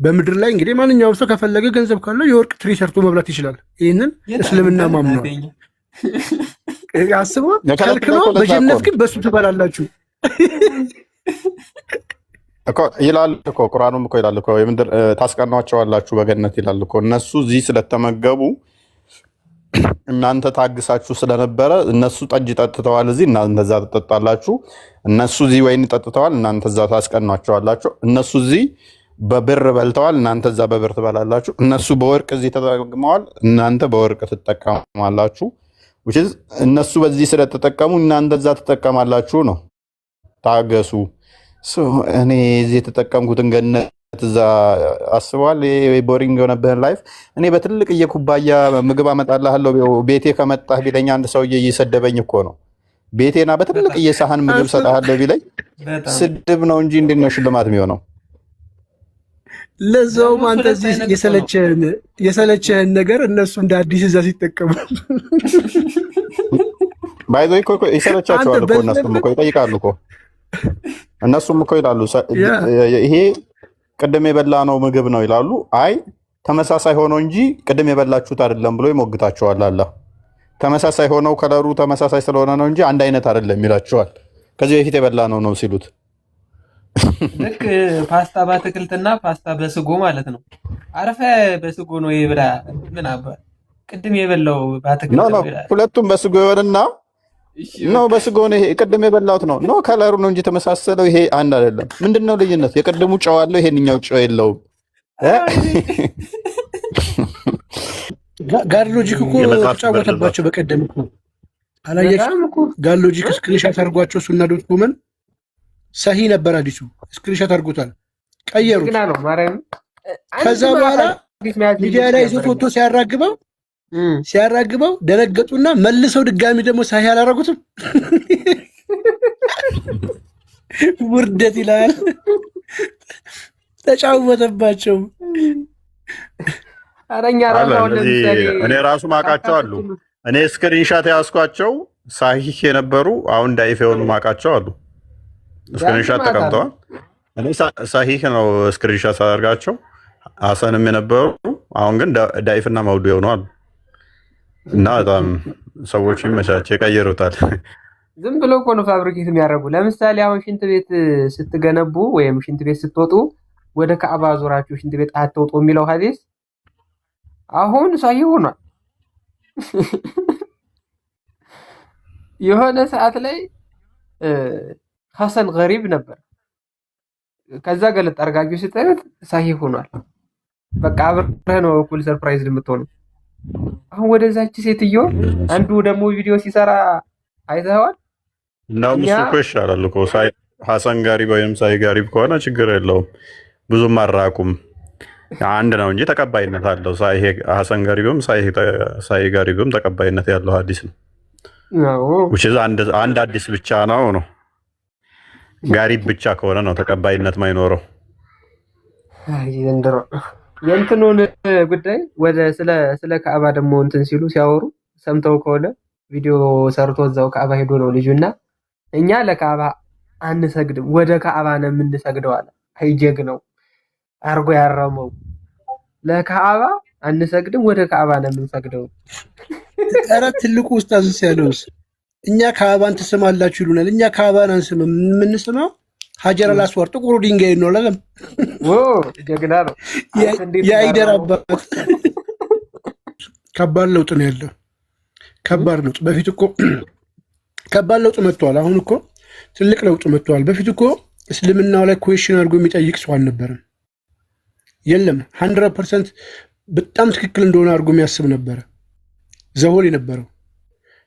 በምድር ላይ እንግዲህ ማንኛውም ሰው ከፈለገ ገንዘብ ካለው የወርቅ ትሪ ሰርቶ መብላት ይችላል። ይህንን እስልምና ማምኗል። አስበው ከልክሎ በጀነት ግን በሱ ትበላላችሁ እኮ ይላል እኮ፣ ቁርአኑም እኮ ይላል እኮ፣ የምድር ታስቀኗቸዋላችሁ በገነት ይላል እኮ። እነሱ እዚህ ስለተመገቡ እናንተ ታግሳችሁ ስለነበረ፣ እነሱ ጠጅ ጠጥተዋል እዚህ፣ እናንተ እዛ ትጠጣላችሁ። እነሱ እዚህ ወይን ጠጥተዋል፣ እናንተ እዛ ታስቀኗቸዋላችሁ። እነሱ እዚህ በብር በልተዋል፣ እናንተ እዛ በብር ትበላላችሁ። እነሱ በወርቅ እዚህ ተጠቅመዋል፣ እናንተ በወርቅ ትጠቀማላችሁ። Which is እነሱ በዚህ ስለተጠቀሙ እናንተ እዛ ትጠቀማላችሁ ነው። ታገሱ። So እኔ እዚህ የተጠቀምኩትን ገነት እዛ አስበዋል። Boring የሆነብህን life እኔ በትልቅ ኩባያ ምግብ አመጣልሃለሁ ቤቴ ከመጣህ ቢለኝ፣ አንድ ሰውዬ እየሰደበኝ እኮ ነው። ቤቴና በትልቅ ሳህን ምግብ ሰጠሃለሁ ቢለኝ ስድብ ነው እንጂ እንዴት ነው ሽልማት የሚሆነው? ለዛውም አንተ እዚህ የሰለቸህን ነገር እነሱ እንደ አዲስ እዛ ሲጠቀሙ By the way እኮ ይሰለቻቸዋል እኮ፣ እነሱም እኮ ይጠይቃሉ እኮ፣ እነሱም እኮ ይላሉ ይሄ ቅድም የበላነው ምግብ ነው ይላሉ። አይ ተመሳሳይ ሆኖ እንጂ ቅድም የበላችሁት አይደለም ብሎ ይሞግታቸዋል። አላ ተመሳሳይ ሆነው ከለሩ ተመሳሳይ ስለሆነ ነው እንጂ አንድ አይነት አይደለም ይላቸዋል። ከዚህ በፊት የበላነው ነው ሲሉት። ልክ ፓስታ በአትክልትና ፓስታ በስጎ ማለት ነው። አረፈ በስጎ ነው የብላ ምን አባ ቅድም የበላው በአትክልት No, no፣ ሁለቱም በስጎ ይሆንና no በስጎ ነው፣ ይሄ ቅድም የበላሁት ነው። No፣ ከለሩ ነው እንጂ የተመሳሰለው ይሄ አንድ አይደለም። ምንድን ነው ልዩነቱ? የቅድሙ ጨው አለው፣ ይሄንኛው ጨው የለውም። God Logic እኮ ተጫወተባቸው በቀደም እኮ፣ አላየሽም? God Logic screenshot አድርጓቸው ሱና dot com ን ሰሂ ነበር አዲሱ screenshot አድርጎታል፣ ቀየሩት። ከዛ በኋላ ሚዲያ ላይ ይዞት ወጥቶ ሲያራግበው ሲያራግበው ደነገጡና መልሰው ድጋሚ ደግሞ ሳሂ አላረጉትም። ውርደት ይላል። ተጫወተባቸው። እኔ ራሱ ማቃቸው አሉ። እኔ screenshot ያስኳቸው ሳሂህ የነበሩ አሁን ዳኢፍ የሆኑ ማቃቸው አሉ። Screenshot ተቀምጠዋል። እኔ ሳሂህ ነው screenshot ሳደርጋቸው፣ ሀሰንም የነበሩ አሁን ግን ዳኢፍና መውዱ የሆኑ አሉ። እና በጣም ሰዎች ይመቻቸው ይቀይሩታል። ዝም ብሎ እኮ ነው fabricate የሚያደርጉ። ለምሳሌ አሁን ሽንት ቤት ስትገነቡ ወይም ሽንት ቤት ስትወጡ ወደ ካዕባ ዞራችሁ ሽንት ቤት አትወጡ የሚለው ሀዲስ አሁን ሳሂህ ሆኗል። የሆነ ሰዓት ላይ ሀሰን ገሪብ ነበር። ከዛ ገለጥ አድርጋችሁ ስታዩት ሳሂህ ሆኗል። በቃ አብረህ ነው እኩል surprise የምትሆነው። አሁን ወደዛች ሴትዮ አንዱ ደግሞ ቪዲዮ ሲሰራ አይተኸዋል። እንደውም እሱ እኮ ይሻላል እኮ፣ ሀሰን ጋሪብ ወይም ሳሂህ ጋሪብ ከሆነ ችግር የለውም። ብዙም አራቁም፣ አንድ ነው እንጂ ተቀባይነት አለው። ሀሰን ጋሪብም ሳሂህ ጋሪብም ተቀባይነት ያለው ሀዲስ ነው። አንድ ሀዲስ ብቻ ነው ነው ጋሪብ ብቻ ከሆነ ነው ተቀባይነት ማይኖረው። ዘንድሮ የእንትኑን ጉዳይ ወደ ስለ ካዕባ ደግሞ እንትን ሲሉ ሲያወሩ ሰምተው ከሆነ ቪዲዮ ሰርቶ እዛው ካዕባ ሄዶ ነው ልጁና እኛ ለካዕባ አንሰግድም፣ ወደ ካዕባ ነው የምንሰግደው አለ። አይጀግ ነው አርጎ ያረመው። ለካዕባ አንሰግድም፣ ወደ ካዕባ ነው የምንሰግደው። ኧረ ትልቁ ኡስታዝ ያለውስ እኛ ካዕባን ትስማላችሁ ይሉናል። እኛ ካዕባን አንስምም፣ የምንስማው ሀጀር አልአስዋድ ጥቁሩ ድንጋይ ነው አላለም። ጀግና ነው። የአይደር አባት። ከባድ ለውጥ ነው ያለው። ከባድ ለውጥ፣ በፊት እኮ ከባድ ለውጥ መጥቷል። አሁን እኮ ትልቅ ለውጥ መጥቷል። በፊት እኮ እስልምናው ላይ question አድርጎ የሚጠይቅ ሰው አልነበረም። የለም፣ 100% በጣም ትክክል እንደሆነ አድርጎ የሚያስብ ነበረ ዘሆል የነበረው፣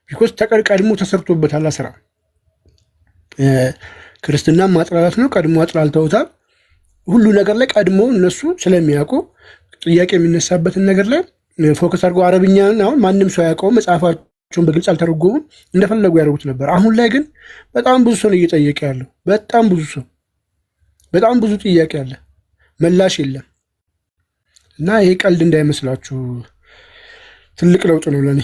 because ቀድሞ ተሰርቶበታል ስራ። ክርስትና ማጥላላት ነው። ቀድሞ አጥላልተውታል። ሁሉ ነገር ላይ ቀድሞ እነሱ ስለሚያውቁ ጥያቄ የሚነሳበትን ነገር ላይ focus አድርገው፣ አረብኛን አሁን ማንም ሰው ያውቀው መጽሐፋቸውን በግልጽ አልተረጎሙም፣ እንደፈለጉ ያደርጉት ነበር። አሁን ላይ ግን በጣም ብዙ ሰው ነው እየጠየቀ ያለው። በጣም ብዙ ሰው፣ በጣም ብዙ ጥያቄ አለ፣ ምላሽ የለም። እና ይሄ ቀልድ እንዳይመስላችሁ፣ ትልቅ ለውጥ ነው ለእኔ።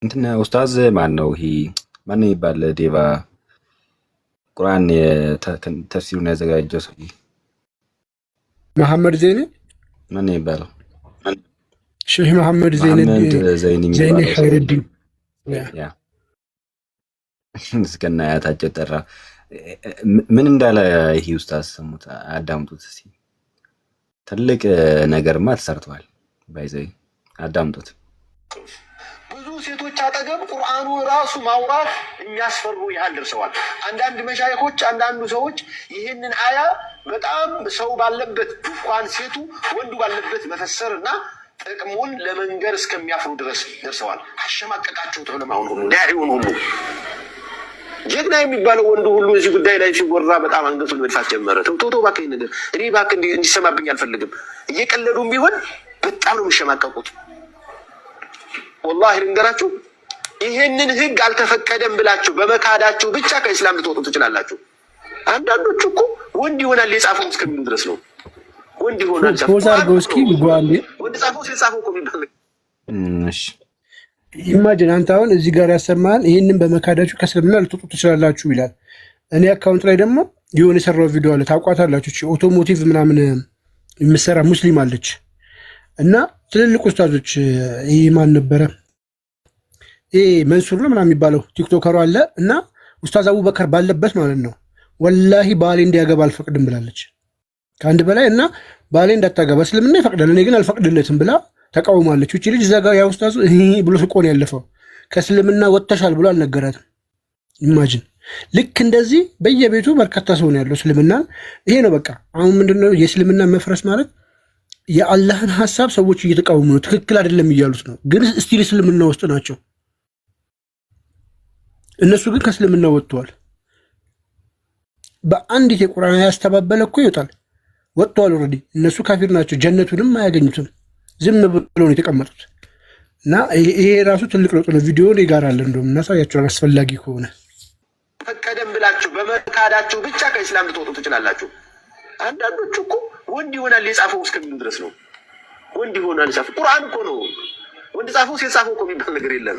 እንትን ኡስታዝ ማን ነው ይሄ፣ ማን ነው የሚባል ዴቫ ቁርአን ተፍሲሩን ያዘጋጀው ሰው? መሐመድ ዜኔ። ማን ነው የሚባለው? ሼህ መሐመድ መሐመድ ዘይን ዘይኒ የሚባለው ሰው። ኸይረዲን። Yeah፣ እስከነ አያታቸው ጠራ። ምን እንዳለ ይሄ ኡስታዝ ስሙት፣ አዳምጡት እስኪ። ትልቅ ነገርማ ተሰርተዋል። By the way አዳምጡት። ብዙ ሴቶች አጠገብ ቁርአኑ ራሱ ማውራት የሚያስፈሩ ያህል ደርሰዋል። አንዳንድ መሻይኮች፣ አንዳንዱ ሰዎች ይህንን አያ በጣም ሰው ባለበት እንኳን ሴቱ ወንዱ ባለበት መፈሰር እና ጥቅሙን ለመንገር እስከሚያፍሩ ድረስ ደርሰዋል። አሸማቀቃችሁት ዑለማውን ሁሉ፣ ዳዒውን ሁሉ፣ ጀግና የሚባለው ወንዱ ሁሉ እዚህ ጉዳይ ላይ ሲወራ በጣም አንገቱን መድፋት ጀመረ። ተው ተው ተው እባክህ፣ ይሄን ነገር እኔ እባክህ እንዲሰማብኝ አልፈልግም። እየቀለዱም ቢሆን በጣም ነው የሚሸማቀቁት። ወላሂ ልንገራችሁ፣ ይህንን ህግ አልተፈቀደም ብላችሁ በመካዳችሁ ብቻ ከእስላም ልትወጡ ትችላላችሁ። አንዳንዶቹ እኮ ወንድ ይሆናል የጻፈው እስከሚሉ ድረስ ነው። ወንድ ይሆናል ጻፈው፣ Pause አድርገው እስኪ ጓንዴ። ወንድ ጻፈው ሴት ጻፈው እኮ የሚባል እሺ። Imagine አንተ አሁን እዚህ ጋር ያሰማሃል፣ ይህንን በመካዳችሁ ከእስልምና ልትወጡ ትችላላችሁ ይላል። እኔ account ላይ ደግሞ የሆነ የሰራው ቪዲዮ አለ፣ ታውቋታላችሁ። እቺ automotive ምናምን የምትሰራ ሙስሊም አለች እና ትልልቅ ኡስታዞች፣ ይህ ማን ነበረ? ይሄ መንሱር ነው ምናምን የሚባለው ቲክቶከሩ አለ እና ኡስታዝ አቡበከር ባለበት ማለት ነው። ወላሂ ባሌ እንዲያገባ አልፈቅድም ብላለች ከአንድ በላይ። እና ባሌ እንዳታገባ እስልምና ይፈቅዳል፣ እኔ ግን አልፈቅድለትም ብላ ተቃውማለች። ውጭ ልጅ እዛ ጋር ያ ኡስታዙ ብሎ ስቆ ነው ያለፈው። ከእስልምና ወጥተሻል ብሎ አልነገራትም። Imagine ልክ እንደዚህ በየቤቱ በርካታ ሰው ነው ያለው እስልምና። ይሄ ነው በቃ። አሁን ምንድነው የእስልምና መፍረስ ማለት? የአላህን ሀሳብ ሰዎች እየተቃወሙ ነው፣ ትክክል አይደለም እያሉት ነው። ግን still እስልምና ውስጥ ናቸው። እነሱ ግን ከእስልምና ወጥተዋል። በአንዲት የቁርአን ያስተባበለ እኮ ይወጣል። ወጥተዋል already። እነሱ ካፊር ናቸው፣ ጀነቱንም አያገኙትም። ዝም ብሎ ነው የተቀመጡት። እና ይሄ ራሱ ትልቅ ለውጥ ነው። ቪዲዮ እኔ ጋር አለ፣ እንደውም እናሳያቸዋል አስፈላጊ ከሆነ። ፈቀደም ብላችሁ በመካዳችሁ ብቻ ከእስላም ልትወጡ ትችላላችሁ። አንዳንዶቹ እኮ ወንድ ይሆናል የጻፈው እስከሚሉ ድረስ ነው። ወንድ ይሆናል የጻፈው፣ ቁርአን እኮ ነው። ወንድ ጻፈው ሴት ጻፈው እኮ የሚባል ነገር የለም።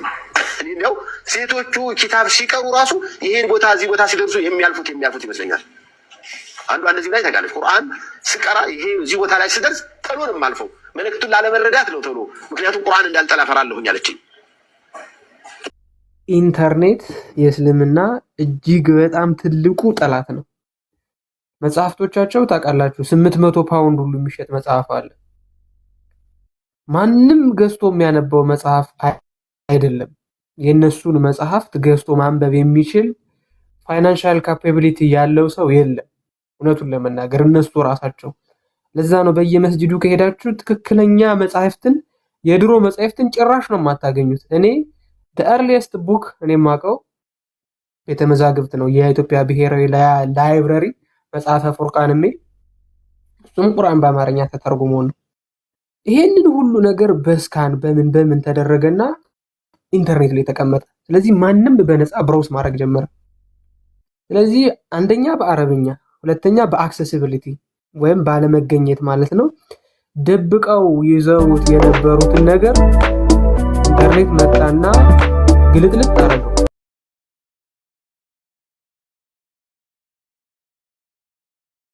እኔ እንዲያው ሴቶቹ ኪታብ ሲቀሩ ራሱ ይሄን ቦታ እዚህ ቦታ ሲደርሱ የሚያልፉት ይመስለኛል። አንዷ እንደዚህ ላይ ታውቃለች። ቁርአን ስቀራ ይሄ እዚህ ቦታ ላይ ስደርስ ቶሎ ነው የማልፈው፣ መልእክቱን ላለመረዳት ነው ቶሎ፣ ምክንያቱም ቁርአን እንዳልጠላ እፈራለሁኝ አለችኝ። ኢንተርኔት የእስልምና እጅግ በጣም ትልቁ ጠላት ነው። መጽሐፍቶቻቸው ታውቃላችሁ፣ 800 ፓውንድ ሁሉ የሚሸጥ መጽሐፍ አለ። ማንም ገዝቶ የሚያነበው መጽሐፍ አይደለም። የእነሱን መጽሐፍት ገዝቶ ማንበብ የሚችል financial capability ያለው ሰው የለም። እውነቱን ለመናገር እነሱ ራሳቸው ለዛ ነው በየመስጂዱ ከሄዳችሁ ትክክለኛ መጽሐፍትን፣ የድሮ መጽሐፍትን ጭራሽ ነው የማታገኙት። እኔ earliest book እኔ የማውቀው ቤተ መዛግብት ነው፣ የኢትዮጵያ ብሔራዊ library መጽሐፈ ፉርቃን የሚል፣ እሱም ቁርአን በአማርኛ ተተርጉሞ ነው። ይሄንን ሁሉ ነገር በ scan በምን በምን ተደረገና ኢንተርኔት ላይ ተቀመጠ። ስለዚህ ማንም በነፃ browse ማድረግ ጀመረ። ስለዚህ አንደኛ በአረብኛ፣ ሁለተኛ በ accessibility ወይም ባለመገኘት ማለት ነው። ደብቀው ይዘውት የነበሩትን ነገር ኢንተርኔት መጣና ግልጥልጥ አደረገው።